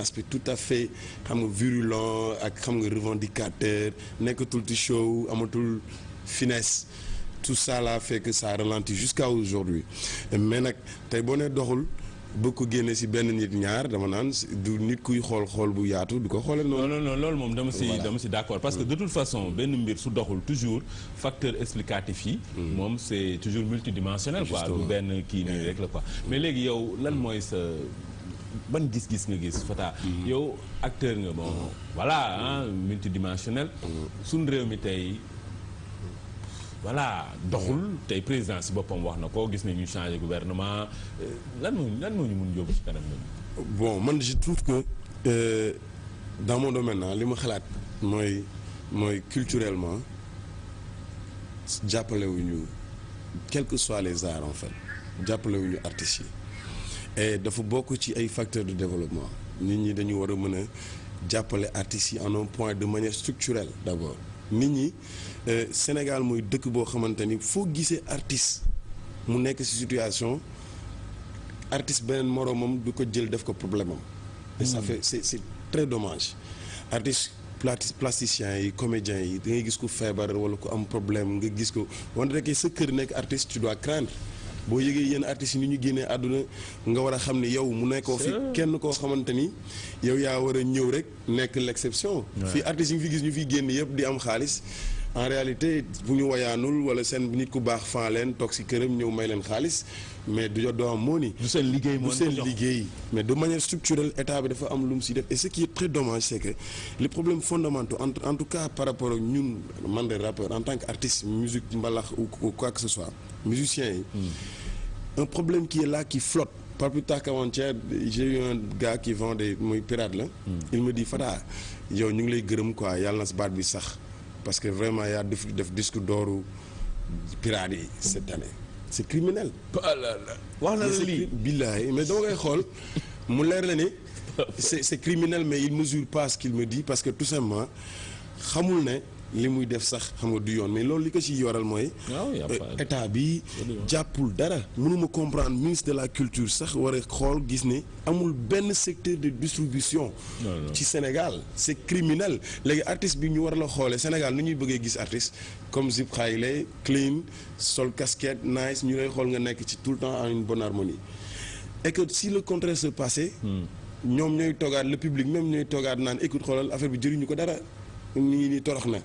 aspect tout à fait xam nga virulent ak xam nga revendicateur nekkatul ci show amatul finesse tout ça là fait que ça ralentit jusqu'à aujourd'hui mais nag tey boo nee doxul bëgg ko génne ci benn nit ñaar dama naan du nit kuy xool bu yaatu du ko xoolee noonu. non loolu moom dama ci d'accord parce que de toute façon benn mbir su doxul toujours facteur explicatif yi. moom c'est toujours multidimensionnel quoi. du benn kii nii rek la quoi mais léegi yow lan mooy sa. ban gis-gis nga gis Fata yow acteur nga bon voilà ah multidimensionnel suñ réew mi tey voilà doxul tey président si boppam wax na ko gis ne ñu changé gouvernement lan moo ñu mun yóbbu ci kanam la. bon man je trouve que dans mon domaine li ma xalaat mooy culturellement jàppalewuñu quels que soient les arts en fait jàppalewuñu artistes yi. et dafa bokk ci ay facteurs de développement nit ñi dañu war a mën a jàppale artistes yi en un point de manière structurelle d'abord nit ñi Sénégal mooy dëkk boo xamante ni foo gisee artiste mu nekk ci situation artiste beneen moroomam du ko jël def ko problème am. et ça fait c'est très dommage artiste plasticiens yi comédiens yi da ngay gis ku feebar walla ku am problème nga gis ko wante rek sa kër nekk artiste tu dois craindre. boo yëgee yenn artistes yi ni ñu génnee àdduna nga war a xam ne yow mu nekkoo fi kenn koo xamante ni yow yaa war a ñëw rek nekk l'exception. fii artistes yi nga fi gis ñu fiy génn yëpp di am xaalis en réalité bu ñu wayaanul wala seen nit ku baax fan leen toog ci këram ñëw may leen xaalis mais du jot doo am moo ni. du seen liggéey du seen liggéey mais de manière structurelle état bi dafa am lu mu ci def et ce qui est très dommage c'est que les problèmes fondamentaux en tout cas par rapport ak ñun man de rappeur en tant qu'artiste musique mbalax ou quoi que ce soit musiciens yi. Un problème qui est là, qui flotte. Pas plus tard qu'avant-hier, j'ai eu un gars qui vend des muy pirate là. Il me dit Fata yow ñu ngi lay gërëm quoi yàlla na sa baat bi sax parce que vraiment yaa def disque d'or pirate yi cette année. C'est criminel. wax na la lii billaay mais dama koy xool mu leer la ne c'est criminel mais il mesure pas ce qu'il me dit parce que tout simplement xamul ne. li muy def sax xam nga du yoon mais loolu li ko ci yoral mooy. état bi jàppul dara. mënuma comprendre ministre de la culture sax war a xool gis ne amul benn secteur de distribution. ci Sénégal c'est criminel léegi artiste bi ñu war la xoolee Sénégal ni ñuy bëggee gis artiste comme Zip Khayle clean sol casquette nice ñu lay xool nga nekk ci tout le temps en une bonne harmonie et que si le contraire se passait. ñoom ñooy toogaat le public même ñooy toogaat naan écoute xoolal affaire bi jëriñu ko dara. ni torox na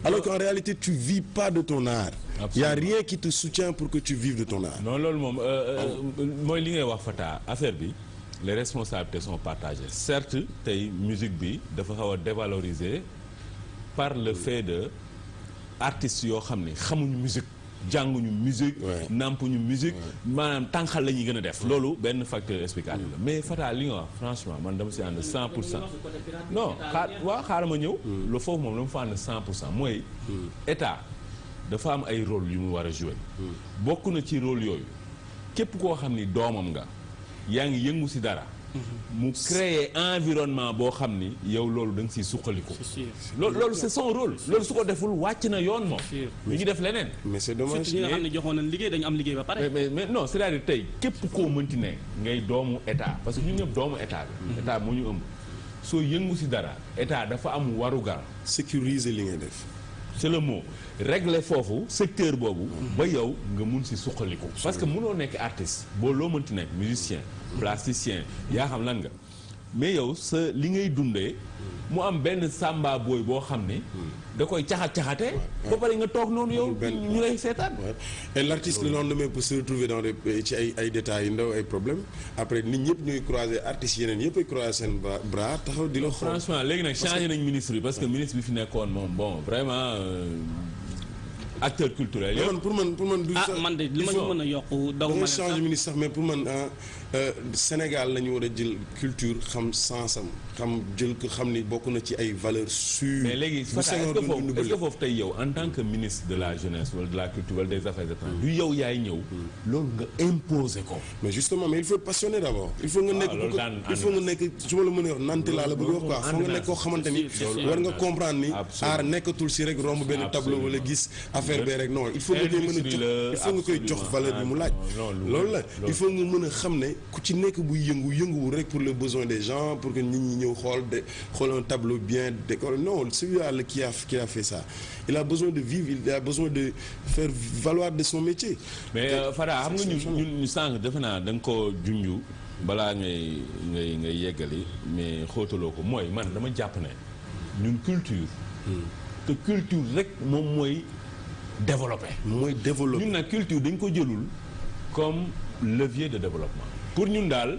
alors qu'en réalité tu vis pas de ton art. Il y a rien qui te soutient pour que tu vives de ton art. non loolu moom mooy li ngay wax Fata affaire bi les responsabilités sont partagées certes tey musique bi dafa xaw a dévalorisé par le fait de artistes yoo xam ne xamuñu musique jànguñu musique nampuñu musique maanaam tànqal la ñuy gën a def loolu benn facteur explicatif la mais Fata li nga wax franchement man dama si ànd 100% non xaaral ma ñëw lu foofu moom dama fa ànd 100% mooy état dafa am ay rôle yu mu war a jouer bokk na ci rôle yooyu képp koo xam ni doomam nga yaa ngi yëngu si dara mu créer environnement boo xam ni yow loolu da nga siy suqaliku. loolu c'est son rôle. loolu su ko deful wàcc na yoon moom. ñu ngi def leneen. mais c'est dommage ñi nga xam ne joxoon nañ liggéey dañu am liggéey ba pare. mais non c'est-à-dire tey képp koo mënti ne ngay doomu état parce que ñun ñëpp doomu état bi. état moo ñu ëmb soo yëngu si dara état dafa am warugar. sécuriser li ngay def. c'est le mot régler foofu secteur boobu. ba yow nga mun si suqaliku. parce que mënoo nekk artiste boo loo mënti nekk musicien. plasticien yaa xam lan nga mais yow sa li ngay dundee mu am benn samba booy boo xam ne da koy caxate ba pare nga toog noonu yow ñu lay seetaan et l'artiste le lendemain peut se retrouver dans des ci ay détails yu ndaw ay problèmes après nit ñëpp ñuy croiser artistes yeneen yëpp ay croiser seen bras taxaw di la xool. franchement léegi nag changé nañ ministre bi parce que ministre bi fi nekkoon moom bon vraiment acteur culturel yow. pour man du man de li ma ñu mën a yokk daw ma changer ministre sax mais pour man Sénégal la ñu war a jël culture xam sensam xam jël ko xam ni bokk na ci ay valeurs sûres. mais léegi est-ce que foofu tey yow en tant que ministre de la jeunesse wala de la culture wala des affaires étrangères du yow yaay ñëw loolu nga imposer ko. mais justement mais il faut être passionné d'abord. il faut nga nekk su ma la mën a wax nante laa la bëgg wax quoi. faut nga nekk koo xamante ni war nga comprendre ni. aar nekkatul si rek romb benn tableau wala gis affaire affaire bee rek non il faut nga koy mën a jox il faut nga koy jox valeur bi mu laaj. loolu la il faut nga mën a xam ne ku ci nekk buy yënguwul rek pour le besoin des gens pour que nit ñi ñëw xool un tableau bien décoré non celui-là qui a fait ça il a besoin de vivre il a besoin de faire valoir de son métier. mais Fada xam nga ñun sànq defe naa da nga ko junju balaa ngay yeggali mais xóotaloo ko mooy man dama jàpp ne ñun culture. te culture rek moom mooy développer. ñun nag culture dañ ko jëlul comme levier de développement. pour ñun daal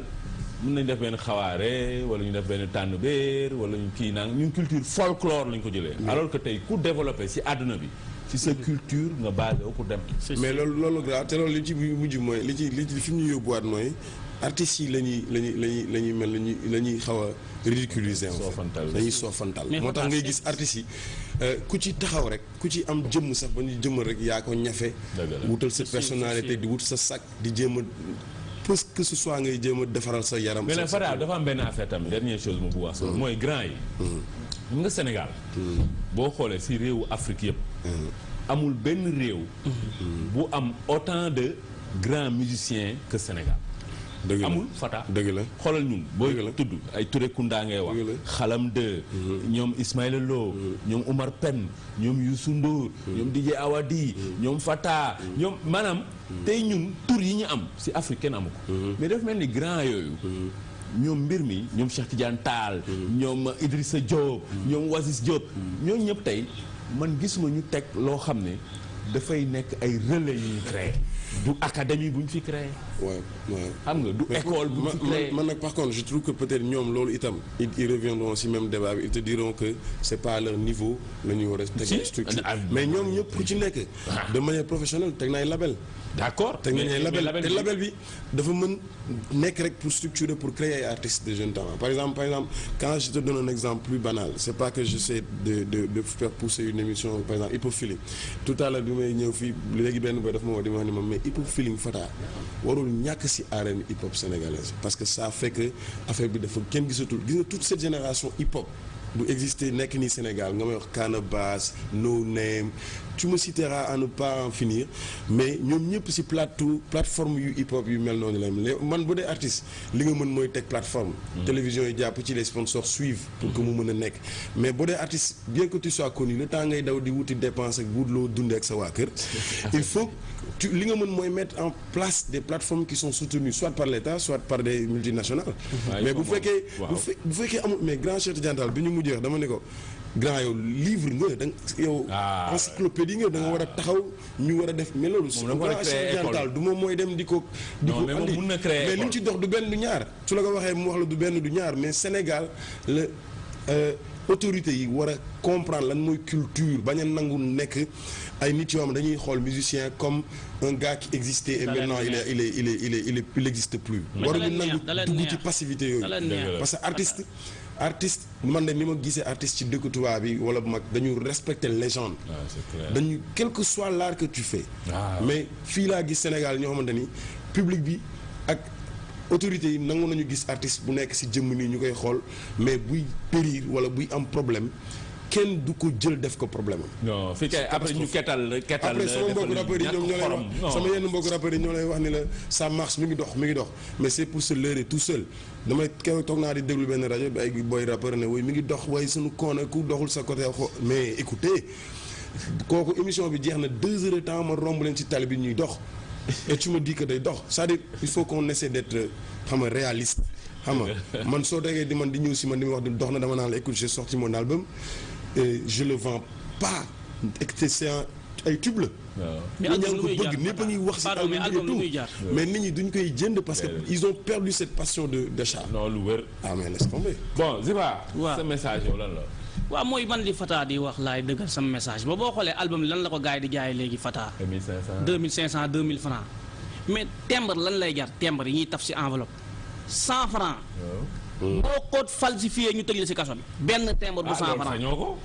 mën nañ def benn xawaare wala ñu def benn tànnbéer wala ñu kii naan ñun culture folklore lañ ko jëlee. alors que tey ku développer ci àdduna bi. ci sa culture nga basé wu pour dem. mais loolu grave te loolu li ci mujj mooy li ci fi ñu yóbbuwaat mooy artistes yi la ñuy xaw a ridiculiser. dañuy soofantal moo tax ngay gis artistes yi ku ci taxaw rek ku ci am jëmm sax ba ñu jëmmal rek yaa ko ñafe. wutal sa personnalité di wut sa sac di jéem a que ce soit ngay jéem a defaral sa yaram. mais nag Fada dafa am benn affaire tamit dernière chose mu bu wax mooy grand yi. xam nga Sénégal. boo xoolee ci réewu Afrique yëpp. amul benn réew. bu am autant de grands musiciens que Sénégal. dëgg la amul Fata. dëgg la xoolal ñun booy tudd ay Touré Kunda ngay wax. Xalam 2. ñoom Ismaïla Lo. ñoom Omar Pène ñoom Youssou Ndour. ñoom DJ Awadi. ñoom Fata. ñoom maanaam. tey ñun tur yi ñu am ci Afrique kenn amu ko. mais dafa mel ni grand yooyu. ñoom mbir mi ñoom Cheikh Tidiane Tall. ñoom Idrissa Diop. ñoom Wasis Diop. ñooñu ñëpp tey man gisuma ñu teg loo xam ne dafay nekk ay relais yu ñu créé. du académie bu ñu fi créé. waaw xam nga du école bu ñu fi créé. man nag par contre je trouve que peut-être ñoom loolu itam ils reviendront ci même débat bi ils te diront que c'est pas à leur niveau la ñu war a teg structure mais ñoom ñëpp ku ci nekk de manière professionnelle teg na ay label. d'accord teg nañu ay label te label bi dafa mën nekk rek pour structurer pour créer ay artistes de jeunes talents par exemple quand je te donne un exemple plus banal c'est pas que j'essaie de faire pousser une émission par exemple Hip Hop Feeling tout à l'heure bi may ñëw fii léegi benn boy dafa ma woo di ma wax ni ma mais Hip Hop Feeling Fata warul ñàkk ci arène hip hop sénégalaise parce que ça fait que affaire bi dafa kenn gisatul gis nga toute cette génération hip hop bu exister nekk nii Sénégal nga may wax Canabasse No Name tu me citeras à ne pas en finir mais ñoom ñëpp ci plateforme yu hip hop yu mel noonu la man bu dee artiste li nga mën mooy teg plateforme. télévision yi jàpp ci les sponsors suivent. pour que mu mën a nekk mais bu dee artiste bien que tu sois connu le temps ngay daw di wuti dépense ak wut loo dundee ak sa waa kër il faut li nga mën mooy mettre en place des plateformes qui sont soutenues soit par l'État soit par des multinationales. mais bu fekkee amul mais grand Cheikh Tidiane Tall bi ñu mujjee wax dama ne ko grand yow livre nga da yow encyclopédie nga da nga war a taxaw ñu war a def mais loolu grand Cheikh Tidiane Tall du moom mooy dem di ko andi mais li mu ci dox du benn du ñaar su la ko waxee mu wax la du benn du ñaar mais Sénégal la autorités yi war a comprendre lan mooy culture bañ a nangu nekk ay nit yoo xam dañuy xool musicien comme un gars qui existait et maintenant il n'existe plus waruñu nangu dugg ci passivité yooyu parce que artiste man de ni ma gisee artiste ci dëkk tubaab bi wala bu mag dañu respecter légende dañu quel que soit l'art que tu fais mais fii laa gis Sénégal ñoo xamante ni public bi ak autorités yi nangu nañu gis artiste bu nekk ci jëmm nii ñu koy xool mais buy périr wala buy am problème kenn du ko jël def ko problème am. non fii kay après ñu ketal après sama mbokku rappeurs yi ñoom ñoo lay wax sama yenn mbokku rappeurs yi ñoo lay wax ni la ça marche mi ngi dox mais c'est pour se leurrer tout seul damay kew toog naa di déglu benn rajo bi ay booy rappeur ne woy mi ngi dox waaye suñu koona ku doxul sa côté mais écoutez kooku émission bi jeex na 2 heures de temps ma romb leen ci tali bi ñuy dox et tu me dis que day dox c'est-à-dire il faut qu'on essaie d'être xam nga réaliste xam nga man soo déggee di man di ñëw si man di ma wax dox na dama naan la écoute j'ai sorti mon album et je le vends pas c'est ay tube la. mais album lu muy jar ñëpp a ngi wax si album bi et tout mais nit ñi duñ koy jënd parce que ils ont perdu cette passion d'achat. non lu wër. ah mais laisse tomber. bon Ziba. waaw sa message yow lan la. waaw mooy man li Fata di wax laay dëggal sama message ba boo xoolee album lan la ko gars yi di jaay léegi Fata. 2500 2000 francs mais timbre lan lay jar timbre yi ñuy taf si enveloppe 100 francs. boo ko falsifié ñu tëj la si kaso bi. benn timbre bu 100 francs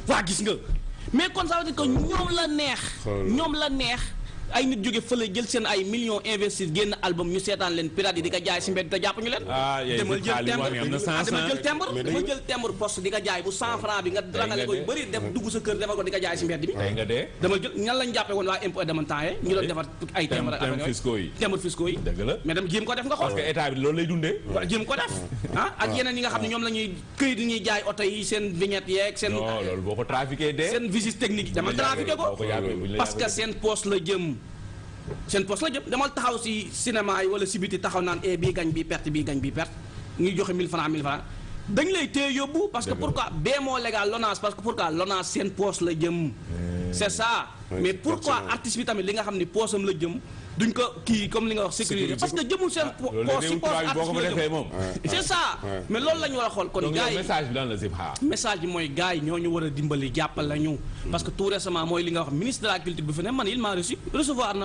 waa gis nga. mais kon ça veut dire que ñoom la neex ay nit jóge fële jël seen ay millions investir génn album ñu seetaan leen pirate yi di ko jaay si mbedd te jàpp ñu leen. demal jël timbre poste di ko jaay bu 100 francs bi nga rangale ko yu bëri def dugg sa kër defal ko di ko jaay si mbedd bi. demal jël ñan lañ jàppee woon waa impôt de montant ñu doon defar ay timbre fiscaux yi mais dem jéem ko def nga xool. parce que état bi loolu lay dundee. waaw jéem ko def ak yeneen yi nga xam ne ñoom la ñuy këyit yi ñuy jaay oto yi seen vignette yeeg seen. non loolu boo ko trafiqué dee. seen visite technique yi dama trafiqué ko parce que seen poste la jëm. demal taxaw si cinéma yi wala si biti taxaw naan bii gañ bii perte ngi joxe 1000 francs dañ lay téye yóbbu parce que pourquoi bee moo légal LONASE parce que pourquoi LONASE seen poste la jëm. c'est ça mais pourquoi artiste bi tamit li nga xam ni poosam la jëm duñ ko kii comme li nga wax sécurité parce que jëmul seen poos si poos artiste bi la jëm c'est ça mais loolu la ñu war a xool kon gars yi message bi lan la Zipha message bi mooy gars yi ñoo ñu war a dimbali jàppale ñu parce que tout récemment mooy li nga wax ministre de la culture bi fi ne man il m'a recevoir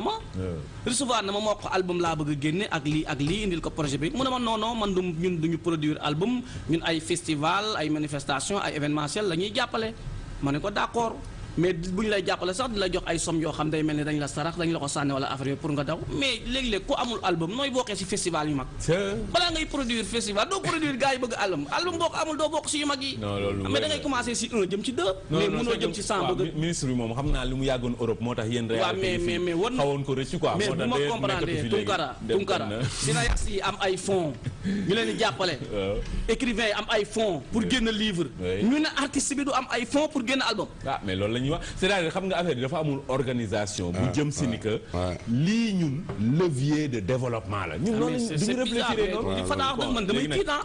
na ma moo ko album laa bëgg a génne ak lii indil ko projet bi mu ne ma non man ñun duñu produire album ñun ay festival ay manifestation ay événementiel la ñuy jàppale ma ne ko d'accord mais bu ñu lay jàppale sax di la jox ay somme yoo xam day mel ni dañ la sarax dañ la ko sànni wala affaire yooyu pour nga daw mais léeg-léeg ku amul album nooy bokkee ci festival yu mag balaa ngay produire festival doo produire gars yi bëgg album boo ko amul doo bokk ci yu mag yi mais da ngay commencer ci 1 jëm ci 2 mais mënoo jëm ci 100 bëgg ministre bi moom xam naa li mu yàggoon Europe moo tax yéen réalité mais war na xawoon ko rëcc quoi mais bu ma comprendre Tunkara cinéastes yi am ay fonds ñu leen di jàppale écrivains yi am ay fonds pour génn livre ñu ne artiste bi du am ay fonds pour génn album mais loolu c'est-à-dire xam nga affaire bi dafa amul organisation bu jëm si ni que lii ñun levier de développement la ñun loolu duñu réfléchir noonu di fataa wax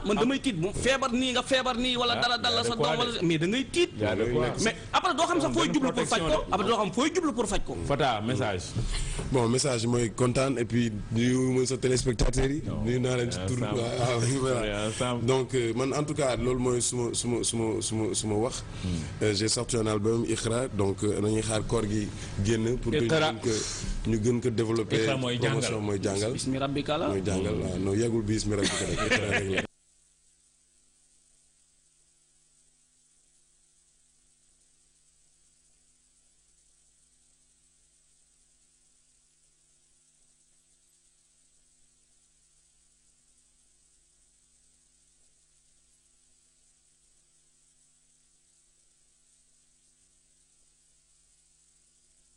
man damay tiit bu feebar nii nga feebar nii wala dara dal sa doom wala mais da ngay tiit mais après doo xam sax fooy jublu pour faj ko après doo xam fooy jublu pour faj ko Fata message bon message mooy kontaan et puis nuyu ma sa téléspectateurs yi nuyu naa leen ci tur donc man en tout cas loolu mooy suma wax j'ai sorti un album Iqra donc nañuy xaar koor gi génn pour que ñu gën ko développer promotion mooy jàngal bismi rabbika la mooy jàngal waaw non yeggul bismi rabbika rek